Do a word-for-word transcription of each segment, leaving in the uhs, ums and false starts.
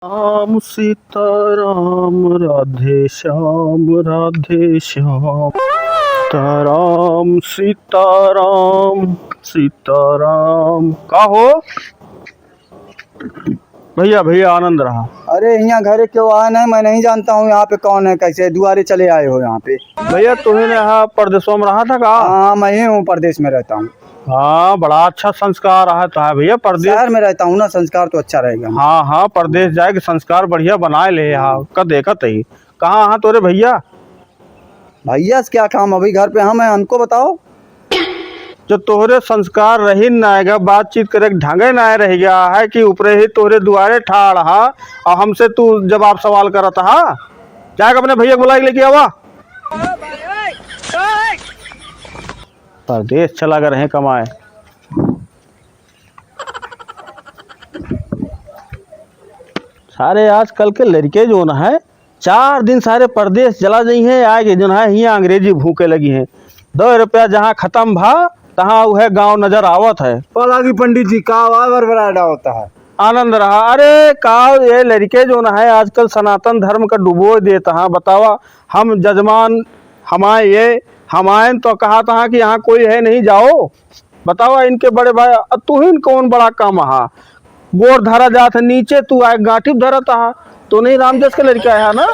राम सीताराम, राधे श्याम, राधे श्याम। सीताराम, सीताराम, सीताराम। का हो भैया, भैया आनंद रहा। अरे, यहाँ घरे क्यों आए नहीं, मैं नहीं जानता हूँ यहाँ पे कौन है, कैसे दुआरे चले आए हो यहाँ पे। भैया, तुम्हें यहाँ परदेशों में रहा था का? हाँ, मैं ही हूँ, परदेश में रहता हूँ। हाँ, बड़ा अच्छा संस्कार है तो है भैया, परदेश शहर में रहता हूँ ना, संस्कार तो अच्छा रहेगा। हाँ, हाँ, परदेश जाए के संस्कार बढ़िया बनाए ले, हाँ, का देखत ही। कहाँ, हाँ, तोरे भैया? भैया से क्या काम, अभी घर पे हम हैं, हमको बताओ। जो तोहरे संस्कार रही ना, एगा बातचीत करे के ढंगे ना रह गया है कि ऊपरे ही तोहरे दुआरे ठाड़ हा और हमसे तू जवाब सवाल करत हा। जाके अपने भैया को बुला के लेके आवा। परदेश चला गए रहे कमाए। सारे आजकल के लड़के जोन है, चार दिन सारे परदेश चला जइहैं, आए के जोन है, हियाँ अंग्रेजी भूखे लगिहैं। दो रुपया जहाँ खतम भा, तहाँ उहै गाँव नजर आवत है। पलागी पंडित जी, का आवाज बरबराडा होता है? आनंद रहा। अरे, का ये लड़के जोन है, आजकल सनातन धर्म का डुबो देत हैं। बतावा, हम जजमान, हमाए ये, हमायन तो कहत हैं कि यहाँ कोई है नहीं, जाओ। बतावा इनके बड़े भाई, अब तू ही कौन बड़ा काम हा? गोड़ धरा जात है नीचे, तू आए गांठी धरत हा। तो नहीं रामदेश के लड़का है ना?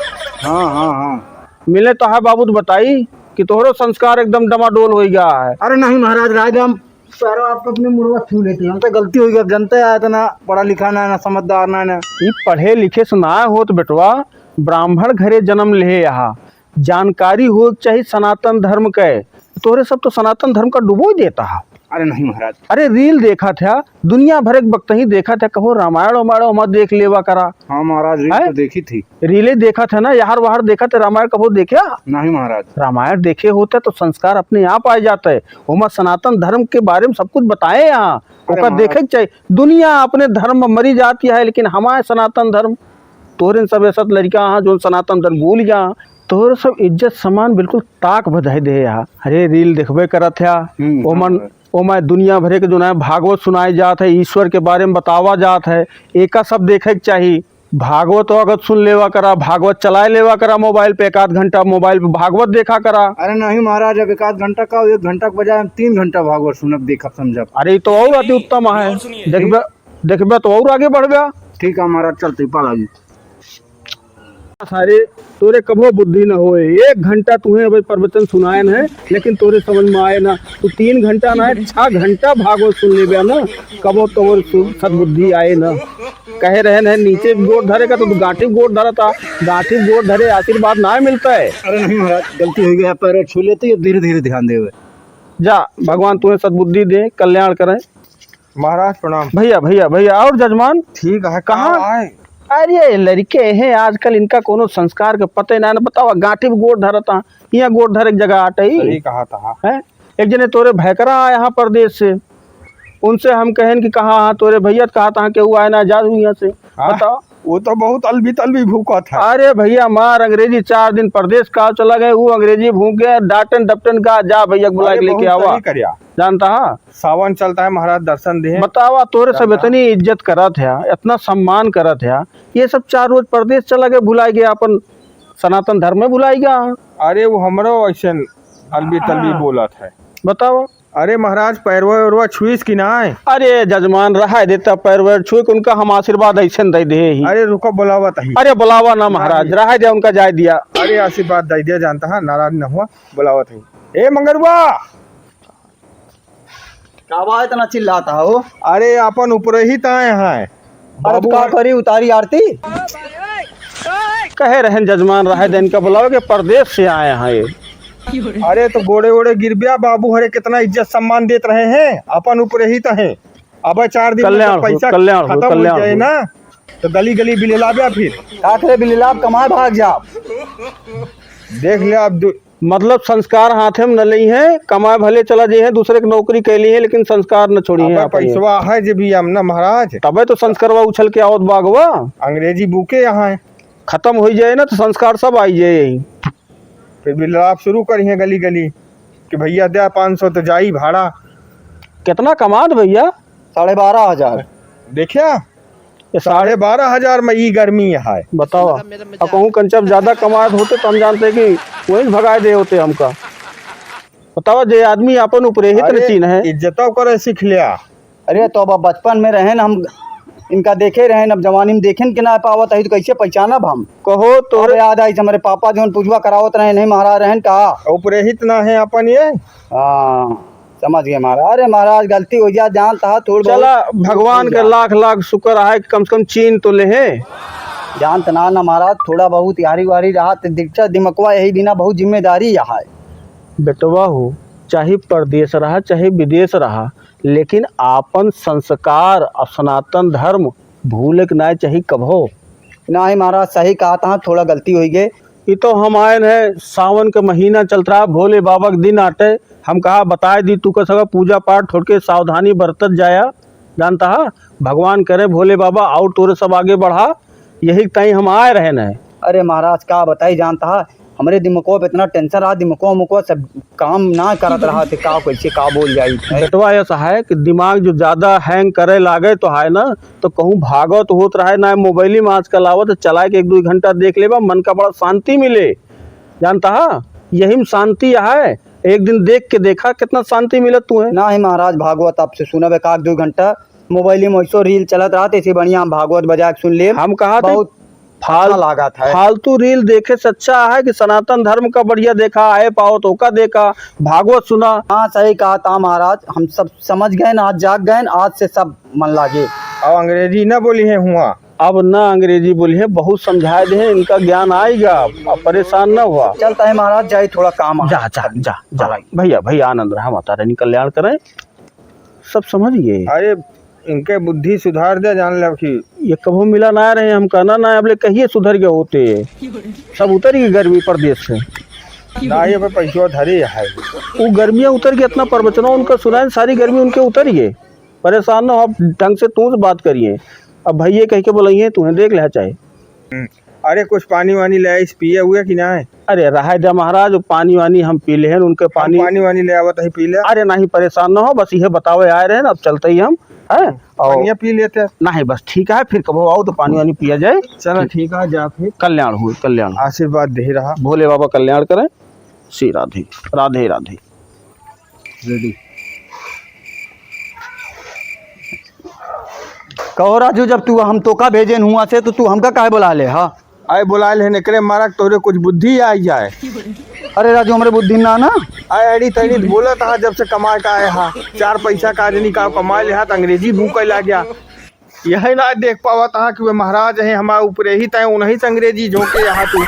हाँ, हाँ, हाँ। मिले तो है बाबू, तो बताई कि तोहरो संस्कार एकदम डमाडोल हो गया है। अरे नहीं महाराज, राय दे हम पैरों आपको अपने मुड़वा छू लेते हैं। हमसे गलती हो गई, अब जनते आए तो ना पढ़ा लिखा ना, ना समझदार ना, ना। ई पढ़े लिखे से ना होत बेटवा, ब्राह्मण घरे जन्म ले यहाँ, जानकारी हो चाही सनातन धर्म के, तोहरे सब तो सनातन धर्म का डुबो देता है। अरे नहीं महाराज। अरे रील देखा था, दुनिया भर एक वक्त ही देखा था, कहो रामायण वामायण मत देख लेवा करा। हाँ महाराज, रील हैं? तो देखी थी। रीले देखा था ना, यार वाहर देखा था, रामायण कबो देखा? नहीं महाराज। रामायण देखे होते तो संस्कार अपने आप आ जाता है, ओमा सनातन धर्म के बारे में सब कुछ बताए यहाँ। अरे ओका महाराज। देखे के चाहिए। दुनिया अपने धर्म में मरी जाती है, लेकिन हमारे सनातन धर्म, तोहरे सब ऐसा लड़का हाँ जो सनातन धर्म भूल गया। तोहरे सब इज्जत सम्मान बिल्कुल ताक बधाई दे यहाँ। अरे रील देखबे करत है, हम्म, ओमन हाँ। ओमा दुनिया भरे के जो ना भागवत सुनाए जात है, ईश्वर के बारे में बतावा जात है, एका सब देखे के चाही। भागवत वागवत सुन लेवा करा, भागवत चलाए लेवा करा मोबाइल पे, एक आध घंटा मोबाइल पे भागवत देखा करा। अरे नहीं महाराज, अब एक आध घंटा का, एक घंटा के बजाय हम तीन घंटा भागवत सुनब, देखब, समझब। अरे ई तो और अति उत्तम है, देखबे, देखबे तो और आगे बढ़बे। ठीक है महाराज, चलते पाला जी। सारे तोरे कभो बुद्धि न होए। एक घंटा तुहे अब प्रवचन सुनायन है, लेकिन तोरे समझ में आए ना। तू तीन घंटा ना, छह घंटा भागवत सुन लेबे ना, कबो तोर सु-, सद्बुद्धि आए ना। कहे रहन है, नीचे गोड़ धरे का तो तू गांठी गोड़ धरता, गांठी गोड़ धरे आशीर्वाद ना मिलता है। अरे नहीं महाराज, गलती हो गया, पैर छू लेते, ये धीरे धीरे ध्यान देवे। जा, भगवान तुम्हें सद्बुद्धि दे, कल्याण करें। महाराज प्रणाम। भैया, भैया, भैया, और जजमान? ठीक है, कहाँ? कहाँ है? अरे, लड़के हैं आजकल, इनका कोनो संस्कार के पते ना, ना बतावा, गांठी पे गोड़ धरता, यहाँ गोड़ धरे के जगह आटे ही। सही कहा था। हैं? एक जने तोरे भैकरा आए यहाँ परदेश से, उनसे हम कहेन कि कहाँ, हाँ, तोरे भैया तो कहा था कि वो आए ना, जा तू यहाँ से। हाँ, बताओ। वो तो बहुत अलबी तलबी भूखा था। अरे भैया, मार अंग्रेजी, चार दिन परदेश का चला गए, वो अंग्रेजी भूख गए, डांटन डपटन का, जा भैया बुला अरे के लेके बहुत आवा। सही करिया। जानता है? सावन चलता है महाराज, दर्शन दे। बतावा, तोरे सब इतनी इज्जत करत है, इतना सम्मान करत है, ये सब चार रोज परदेश चला गए, भुलाई गया, अपन सनातन धर्म में भुलाई गया। अरे वो हमरो ऐसे अलबी तलबी बोलत है। बतावा। अरे महाराज, पैरवा वैरवा छुईस कि नाय? अरे जजमान, रहा देता पैर वैर छुए के, उनका हम आशीर्वाद ऐसे दे दे ही। अरे रुको, बुलावत ही। अरे बुलावा ना महाराज, रहा दे, उनका जाए दिया। अरे आशीर्वाद दे दिया, जानता है, नाराज न हुआ, बुलावत ही। ए मंगरुआ, का बा इतना चिल्लाता हो? अरे, आपन उपरहित आए हैं। अरे, तो बाबू का है। करी, उतारी आरती? कहे रहन जजमान, रहे दिन का बुलावे के परदेश से आए हैं ये। अरे, तो गोड़े ओड़े गिरबिया, बाबू हरे कितना इज्जत सम्मान देत रहे हैं, अपन उपरहित हैं। अब चार दिन में कल्याण जब हो, पैसा कल्याण हो, खत्म हो कल्याण जाए हो। ना, तो गली गली बिललाब्या फिर। का करे बिललाब, कमाए भाग जा। देख ले अब दु- मतलब संस्कार हाथे में न लेइहैं, कमाए भले चला जइहैं, दूसरे के नौकरी कैलिहैं, लेकिन संस्कार न छोड़िहैं अबे आपन। पैसवा है जे भी हम ना महाराज। तबे तो संस्कारवा उछल के आवत बागवा। अंग्रेजी बुके यहाँ है। खतम होइ जाए ना तो संस्कार सब आई जाए यही। फिर बिललाब शुरू करिहैं गली गली कि भैया द्या पाँच सौ तो जाई भाड़ा। कितना कमात भैया? साढ़े बारह हजार। देखिया? ये साढ़े बारह हजार में ई गर्मी है। बतावा, अब कहूँ कंचन ज्यादा कमात होते तो हम जानते कि वहीं से भगाए दे होते हमका। बतावा, जे आदमी अपन उपरेहित न अरे, चीन्हे। इज्जतो करे सीख लिया। अरे, तो अब बचपन में रहेन हम, इनका देखे रहेन, अब जवानी में देखेन के ना पावत है, तो कैसे पहचानब हम? कहो तो अब याद आई, हमरे पापा जौन पूजवा करावत रहेन, नहीं महाराज रहेन का? उपरेहित ना है अपन ये। हाँ, समझ गए महाराज। अरे महाराज, गलती हो गया, जानत हा, थोड़ बहुत चला, भगवान के लाख लाख शुक्र आहे, कम से कम चीन्ह तो लेहे। जानत ना, ना महाराज, थोड़ा बहुत यारी वारी रहा तो दिक्कत, दिमकवा यही बिना बहुत जिम्मेदारी यहाँ है। बेटवा हो, चाहे परदेस रहा, चाहे विदेश रहा, लेकिन आपन संस्कार और सनातन धर्म भूले के नाय चाही कबहो। नाही महाराज, सही कहत हा, थोड़ा गलती होइ गए। ई तो हम आयन है, सावन के महीना चलत रहा, भोले बाबा के दिन आटे, हम कहा बताए दी तू का सगा पूजा पाठ छोड़ के सावधानी बरतत जाया, जानत हा, भगवान करे भोले बाबा और तोरे सब आगे बढ़ा, यही ताई हम आए रहेन है। अरे महाराज, का बताई, जानत हा, हमरे दिमको पे इतना tension रहा, दिमको उमको सब काम ना करत रहा थे, का कैसे का बोल जाई। बेटवा ऐसा है कि दिमाग जो ज्यादा hang करे लागे तो है ना, तो कहूँ भागवत होत रहे ना, मोबाइल में आजकल आवत, चलाए के एक दो घंटा देख लेबा, मन का बड़ा शांति मिले, जानत हा, यही में शांति है। एक दिन देख के देखा कितना शांति मिलत तू है। नाही महाराज, भागवत आपसे सुनब एक आध दो घंटा, मोबाइल में वैसो reel चलत रहत, ऐसे बढ़िया हम भागवत बजा के सुन लेब। हम कहा थे बहुत फाल-, अच्छा लागत है। फालतू reel देखे से अच्छा है कि सनातन धर्म का बढ़िया देखा, आए पाओ तो ओका देखा, भागवत सुना। हाँ, सही कहत हा महाराज, हम सब समझ गए ना, आज जाग गए ना, आज से सब मन लागे। अब अंग्रेजी ना बोली है हुआ। अब ना अंग्रेजी बोली है, बहुत समझाए दे हैं, इनका ज्ञान आएगा, अब परेशान ना हुआ। चलता है महाराज, जाए, थोड़ा काम आ। जा, जा, जा, जा। भैया, भैया, आनंद रहा, माता रानी कल्याण करें। सब समझ गए। अरे, इनके बुद्धि सुधार दे, जान ले कि ये कभो मिला ना रहे, हम कहना ना, अब ले कहिए सुधर गए होते। सब उतर गए गर्मी परदेस से। ना, ये पे पैसवा धरे है। वो गर्मियाँ उतर गए, इतना प्रवचनवा उनका सुनाए, सारी गर्मी उनके उतर गए। परेशान ना हो, आप ढंग से तू से बात करिए। अब भैया कह के बुलाइए, तुम्हें देख ले चाहे। हम्म। अरे, कुछ पानी वानी ले आइस, पिए हुए कि ना है? अरे, रहे दे महाराज, पानी वानी हम पी लेहेन, उनके हम पानी पानी वानी ले आवत ही, पी ले। अरे नहीं, परेशान ना हो, बस यह बतावे आए रहेन, अब चलते ही हम, हैं? हम्म, और पनिया पी लेते। नहीं, बस ठीक है, फिर कबो आओ तो पानी वानी पिया जाए। चला, ठीक। ठीक है, जा फिर। कल्याण हुए, कल्याण। आशीर्वाद दे रहा। भोले बाबा कल्याण करें। श्री राधे, राधे, राधे। Ready। कहो राजू, जब तू हम तोका भेजेन हुआ से, तो तू हमका काहे बुला ले, हाँ? आए बुला ले, एकरे मारा तोरे कुछ बुद्धि आ जाए। अरे राजू, हमरे बुद्धि ना ना। आए अड़ी तड़ी बोलत हा, जब से कमाए का आए हा, चार पैसा का आदमी का कमाए ले हा, तो अंग्रेजी भूखे लाग गया। यही ना देख पावत हा कि वे महाराज हैं, हमारे ऊपरे ही तय, उन्हीं से अंग्रेजी झोंके यहाँ तू।